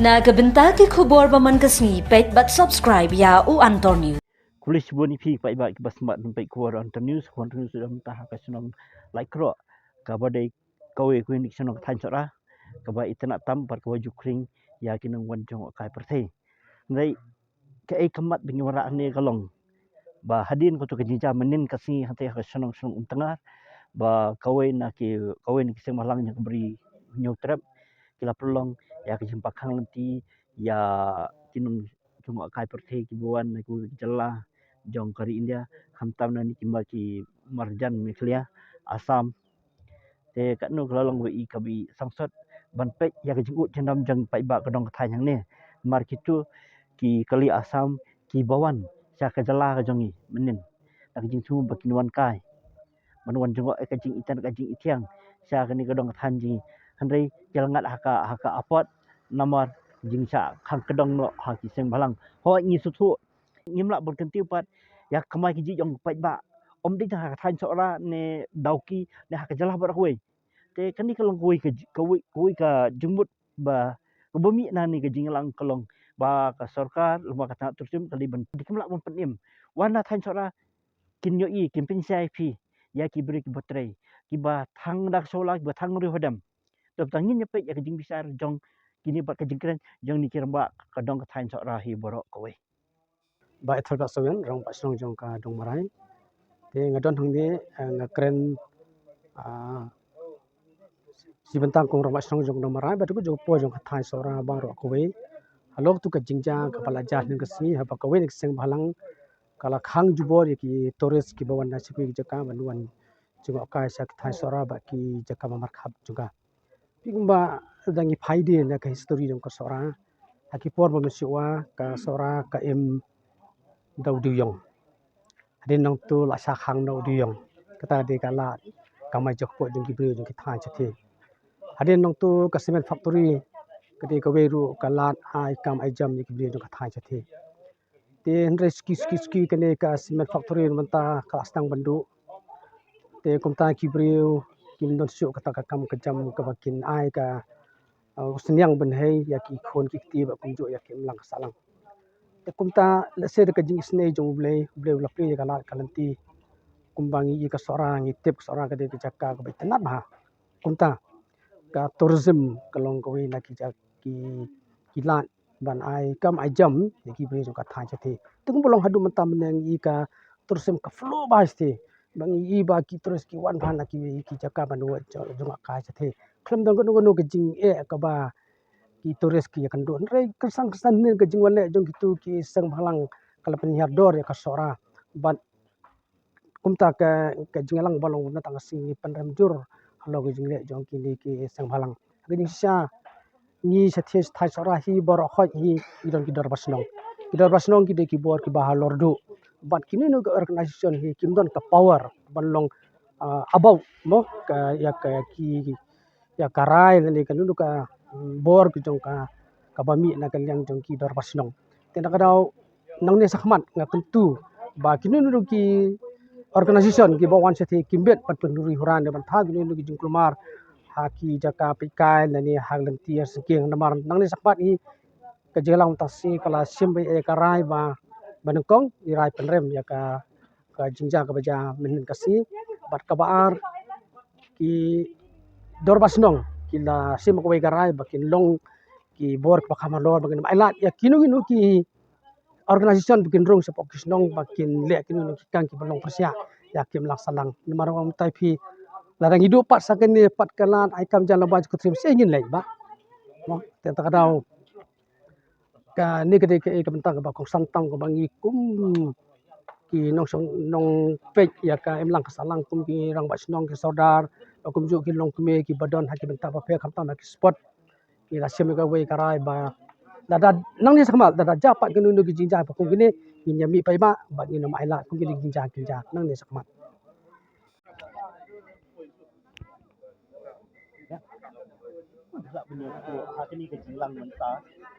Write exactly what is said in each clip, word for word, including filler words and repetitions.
Na ka bynta ki khubor ba man ka sngi, peit bad subscribe ïa u Antor News. Khublei shibun ïa phi paidbah kiba sngewbha ban peit khubor Antor News, khubor Antor News da mynta ha ka shnong Laitkroh, kaba dei kawei kawei na ki shnong ka thaiñ Sohra, kaba itynnad tam bad kaba ju khring ïa ki nongwan jngohkai pyrthei. Hynrei kaei ka mat ba ngi wanrah hangne ka long ba hadien kato ka jingjia mynnin ka sngi hangtei ha ka shnong shnong Umtngar, ba kawei na ki, kawei na ki seng bhalang jong ka Bri Hynñiewtrep ki la pynlong ïa ka jingbakhang lynti ïa ki nongjngohkai pyrthei kiba wan na kiwei ki jylla jong ka ri India, khamtam na ki mar, ki marjan Meghalaya, Assam. Te katno ka la long ba i, kaba i sangsot ban peit ïa ka jingud jingdom jong paidbah ka dong ka thaiñ hangne. Namar kito ki kali Assam kiba wan sha ka jylla ka jong ngi mynnin na ka jingthmu ba kin wan kai, ban wan jngoh ïa ka jingïeit ka jingïeit thiang sha kane ka dong ka thaiñ jong ngi. Hynrei ki la ngat ha ka, ha ka apot namar jingshah khang kdong noh ha ki seng bhalang. Hooid, ngi sngewthuh, ngim lah ban kyntiew pat ïa ka kamai kajih jong paidbah, ym dei tang ha ka thaiñ Sohra ne Dawki ne ha ka jylla baroh kawei. Te kane ka long kawei ka, kawei, kawei ka jingmut ba, kaba mih na kane ka jingïalang ka long ba ka sorkar lem bad ka tnat tourism ka dei ban, dei, kim lah ban pynim. Wan na thaiñ Sohra, kin ïohi, kin pynshai phi ïa ki briew kiba trei, kiba thang da ka shuwa, kiba thang riew hadem. Te tang ngin ïa peit ïa ka jingbishar jong kine bad ka jingkren jong kine ki rangbah ka dong ka thaiñ Sohra hi baroh kawei. Bah Ethel Bah Sawian, rangbah shnong jong ka Dongmarai. Te nga don hangne, eh, nga kren, ah, shi bynta kum rangbah shnong jong Dongmarai bad ka jong ka por jong ka thaiñ Sohra baroh kawei. Halor tu ka jingjia kaba la jia hynnin ka sngi, haba kawei na ki seng bhalang ka la khang jubor ïa ki tourist kiba wan na shi ki jaka ban wan jngohkai sha ki thaiñ Sohra bad ki jaka ba markhap jong ka. Phi kumba dang ïa peit na ka history jong ka Sohra. Ha ki por ba mynshuwa ka Sohra ka im da u dewïong. Hadien nangtu la shah khang noh u dewïong. Kata ka dei ka lad kamai jingkhuid jong ki briew jong ki thaiñ shathie. Hadien nangtu ka cement factory ka dei kawei ruh ka lad ai kam ai jam ïa ki briew jong ka thaiñ shathie. Te hynrei suki suki suki kane ka cement factory mynta ka la sdang ban duh. Te kumta ki briew kim don shuh kata ka kam ka jam kaba kin ai ka, uh, synñiang bynhei ïa ki khun ki kti bad kumjuh ïa ki imlang ka sahlang. Te kumta lehse da ka jingisynei jong U Blei, U Blei u la plie ïa ka lad ka lynti. Kumba ngi ïohi ka Sohra, ngi tip ka Sohra ka dei ka jaka kaba itynnad bha. Kumta ka tourism ka long kawei na ki ja-, ki, ki lad ban ai kam ai jam ïa ki briew jong ka thaiñ shathie. Te kumba long haduh mynta mynne ngi ïohi ka tourism ka flow bha shathie. Ba ngi ïohi ba ki tourist ki wan bha na kiwei ki jaka ban wan jngohkai shathie. Khlem don kano kano ka jingeh kaba ki tourist ki ïakynduh. Hynrei kyrsan kyrsan ne ka jingwan leh jong kitu ki seng bhalang ka la pynhiar dor ïa ka Sohra. Bad kumta ka, ka jingïalang ba long na tang ka sngi ngi pynrem jur halor ka jingleh jong kine ki seng bhalang. Ka jingshisha ngi shathie thaiñ Sohra hi baroh khoit hi ngi don ki dorbar shnong. Ki dorbar shnong ki dei ki bor kiba halor duh. Bad kino kino ka organization hi kim don ka power ban long, ah, about mo ka ïa ka ki ïa ka rai lane kano kano ka, mm, bor ki jong ka, kaba mih na ka liang jong ki dorbar shnong. Te na ka daw nangne shakhmat nga kyntu ba kino kino ki organization kiba wan shathie kim bit ban pynrui hura ne ban thaw kino kino ki jingkulmar ha ki jaka peitkai lane ha lynti ar sengkieng namar nangne shakhmat hi ka jingïalang mynta shi ka la shim ba ïa ka rai ba, ba nyngkong ngi rai pynrem ïa ka, ka jingjia kaba jia mynhynnin ka sngi. Bad kaba ar ki dorbar shnong ki la shim kawei ka rai ba kin long ki bor kiba kham halor ba kin ym ailad ïa kino kino ki organization ba kin rung shapoh ki shnong ba kin leh kino kino ki kam kiba long pyrshah ïa ki imlang sahlang. Namar ba mynta phi lada ngi duh pat sa kane pat ka lad ai kam jam lyngba jong ka tourism shisha ngin leit bah. Mo, te ta ka daw kane ka dei kaei ka bynta kaba kongsan tam kaba ngi kum ki nongshong nongpeit ïa ka imlang ka sahlang kum ki rangbah shnong ki sordar ba kumjuh ki longkmie kiba don ha ki bynta bapher khamtam ha ki sport. Ngi la shim ïa kawei ka rai ba lada nangne shakhmat lada jia pat kino kino ki jingjia ba kum kine ngin ïa mih paidbah ba ngin ym ailad kum kine ki jingjia kin jia nangne shakhmat. Ïa. Lah ban ïa, ha kane ka jingïalang mynta.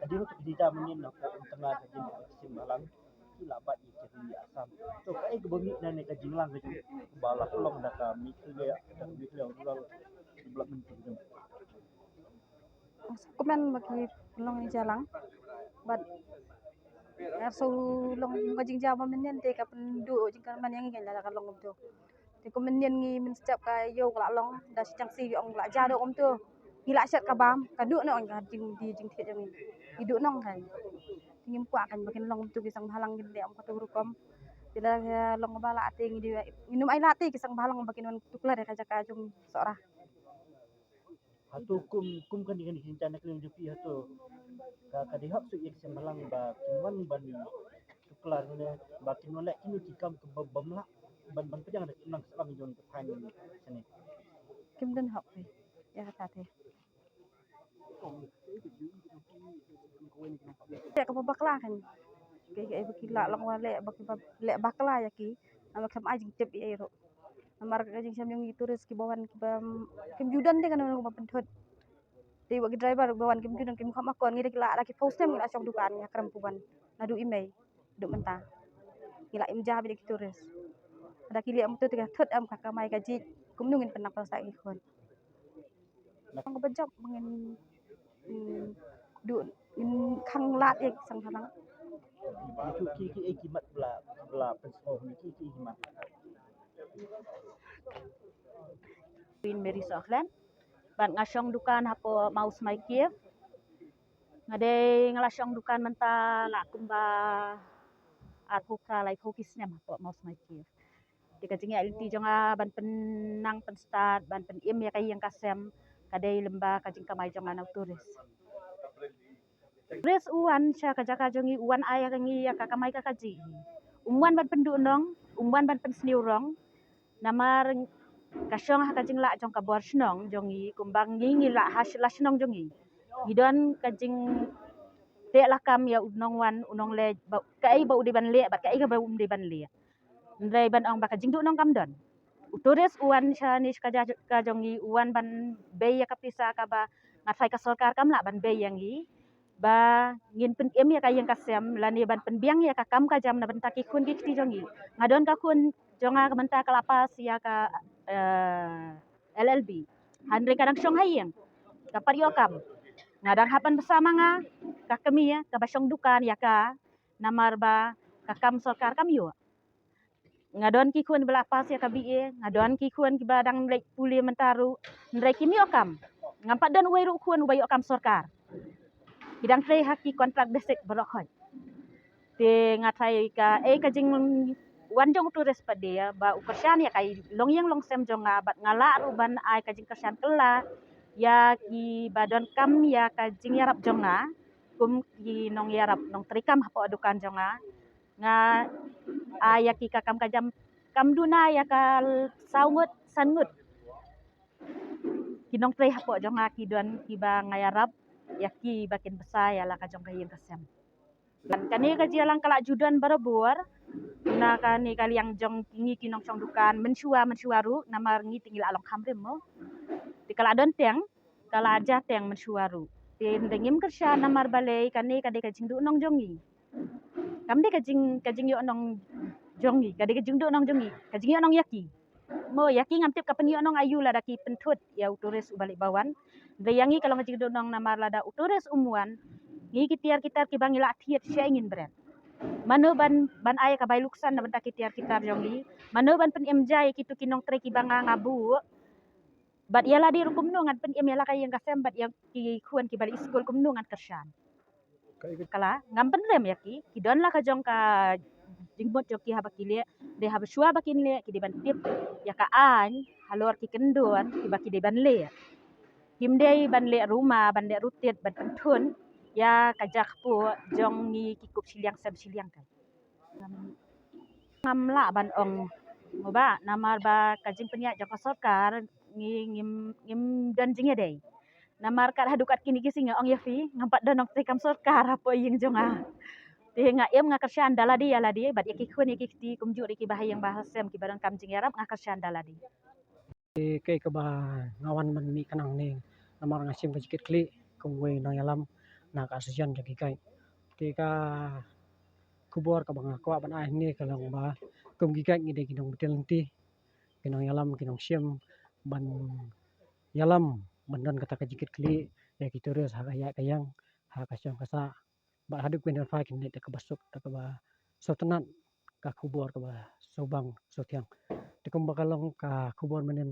Hadien ka jingïalang mynnin na ka Umtngar hadien ka seng bhalang ki la bat ïa ki ri Assam. To kaei kaba mih na kane ka jingïalang ka jong ba la pynlong da ka Meghalaya, da ka Meghalaya Rural Development Program. Kumne ba ki long ïa jalang. Bad nga shu long ka jingjia ba mynnin te ka pynduh jingkyrmen ïa ngi kan la ka long kumto. Te kumne ngi mynstep ka ïew ka la long da shi jang shi ong la ja doh kumto. Ngi la shet ka bam ka duh noh ka jing di jingthied jong ngi. Ki duh noh kan. Te ngim kwah kan ba kin long kumto ki sang bhalang kin leh ong ka tu rukom. Te la long ba la te ngi di ngi num ai la te ki sang bhalang ba kin wan tuklar ïa ka jaka jong Sohra. Hato kum kum kane kane ki jingteh na kane jong phi hato ka ka dei hok suk ïa ki seng bhalang ba kin wan ban tuklar ne ba kin wan leh kine ki kam ki bym bym lah ban ban pdiang da ki nang sdang jong ka thaiñ sene. Kim don hok phi ïa kata te. Te ka ba bakla kan. Ke ke ba ki la long wa leh ba ki ba leh bakla ïa ki. Namar kam ai jingtip ïa i ruh. Namar ka jingshem jong i tourist ki ba wan ki ba kim ju don te kan wan ba pynthut. Te wa ki driver ba wan kim ju don kim kham akon ngi da ki la da ki pau snem ngi la shong dukan ngi ha Krem Puban. Naduh i Mei duh mynta. Ngi la im ja bad ki tourist. Da ki leh motor te ka thut em ka kamai ka jik. Kumno ngin pynang pynsa ki khun. Nang ba jop ngin, mm, duh ngin khang lad ïa ki sang bhalang. Ki ki ki ki mat bla bla pynsngew ki ki ki mat. Queen Mary Sohkhlan. Bad nga shong dukan hapoh Maus Mai Kiev. Nga dei nga la shong dukan mynta la kumba arphew phra laiphew ki snem hapoh Maus Mai Kiev. Te ka jingïaid lynti jong nga ban pynnang pynstad ban pynim ïa ka ïing ka sem ka dei lem bad ka jingkamai jong nga na u tourist. Tourist u wan sha ka jaka jong ngi u wan ai ïa ka ngi ïa ka kamai ka kajih. Um wan ban pynduh nong, um wan ban pynsniew rong. Namar ka shong ha ka jinglah jong ka bor shnong jong ngi kumba ngi ngi lah ha la shnong jong ngi. Ngi don ka jingteh lakam ïa u nongwan u nongleh ba kaei ba u dei ban leh bad kaei kaba um dei ban leh. Hynrei ban ong ba ka jingduh nong kam don. U tourist u wan shane sha ka ja-, ka jong ngi u wan ban bei ïa ka pisa kaba nga tharai ka sorkar kam lah ban bei ïa ngi. Ba ngin pynim ïa ka ïing ka sem lane ban pynbiang ïa ka kam ka jam na bynta ki khun ki kti jong ngi. Nga don ka khun jong nga ka mynta ka la pass ïa ka, eh, L L B. Hynrei ka dang shong ha ïing. Ka pat ïoh kam. Nga dang hap ban bsa ma nga ka kmie kaba shong dukan ïa ka namar ba ka kam sorkar kam ïoh. Nga don ki khun ba la pass ïa ka B A, nga don ki khun kiba dang leit pule mynta ruh, hynrei kim ïoh kam. Ngam pat don uwei ruh khun uba ïoh kam sorkar. Ki dang trei ha ki contract basic baroh khoit. Te nga tharai kaei ka jingwan jong u tourist pat de ba u kyrshan ïa ka longïing longsem jong nga bad nga lah ruh ban ai ka jingkyrshan kylla ïa kiba donkam ïa ka jingïarap jong nga kum ki nongïarap nongtrei kam hapoh dukan jong nga. Nga ai ïa ki ka kam ka jam kam duna ïa ka saw ngut san ngut. Ki nongtrei hapoh jong nga ki don kiba nga ïarap ïa ki ba kin bsa ïa la ka jong ka ïing ka sem. Kan kane ka jingïalang ka la ju don barabor na kane ka liang jong ngi ki nongshong dukan mynshuwa mynshuwa ruh namar ngi te ngi la long kham rim mo. Te ka la don teng ka la ja teng mynshuwa ruh. Te ngim kyrshan namar balei kane ka dei ka jingduh nong jong ngi. Kam dei ka jing, ka jingïoh nong jong ngi, ka dei ka jingduh nong jong ngi, ka jingïoh nong ïa ki. Mo ïa ki ngam tip ka pynïoh nong aïu lada ki pynthut ïa u tourist uba leit ba wan. Hynrei ïa ngi ka long ka jingduh nong namar lada u tourist um wan ngi ki tiar ki tar kiba ngi la thied shaei ngin bret. Mano ban, ban ai ka bai luksan na bynta ki tiar ki tar jong ngi. Mano ban pynim ja ïa kitu ki nongtrei kiba nga nga buh. Bad ïa lade ruh kumno ngan pynim ïa la ka ïing ka sem bad ïa ki khun kiba leit skul kumno ngan kyrshan. Ka la ngam pynrem ïa ki, ki don la ka jong ka jingmut jong ki haba ki leh, dei haba shuwa ba kin leh ki dei ban tip ïa ka aiñ halor ki kyndon kiba ki dei ban leh. Kim dei ban leh ruma ban leh rutit ban pynthun ïa ka jaka jong ngi ki kup shiliang sem shiliang kai. Ngam lah ban ong mo ba namar ba ka jingpynïaid jong ka sorkar ngi ngim, ngim don jingïadei. Namar kat haduh kat kine ki sngi nga ong ïa phi ngam pat don nongtrei kam sorkar hapoh ïing jong nga. Te nga im nga kyrshan da lade ïa lade bad ïa ki khun ïa ki kti kumjuh ruh kiba ha ïing ba ha sem kiba donkam jingïarap nga kyrshan da lade. Te kaei kaba nga wan ban mih khnang ne namar nga shim ka jingkitkhlieh kum uwei u nongïalam na ka association jong ki guide. Te ka khubor kaba nga kwah ban ai hangne ka long ba kum ki guide ngi dei ki nongpynlong lynti, ki nongïalam, ki nongshim ban ïalam ban don kata ka jingkitkhlieh. ki tourist ha ka ïaid ka ïeng, ha ka shong ka sah. Bad haduh kaba kin ïa phi kin leit da kaba suk, da kaba sngewtynnat, ka khubor kaba sngewbang sngewthiang. Te kumba ka long ka khubor mynnin,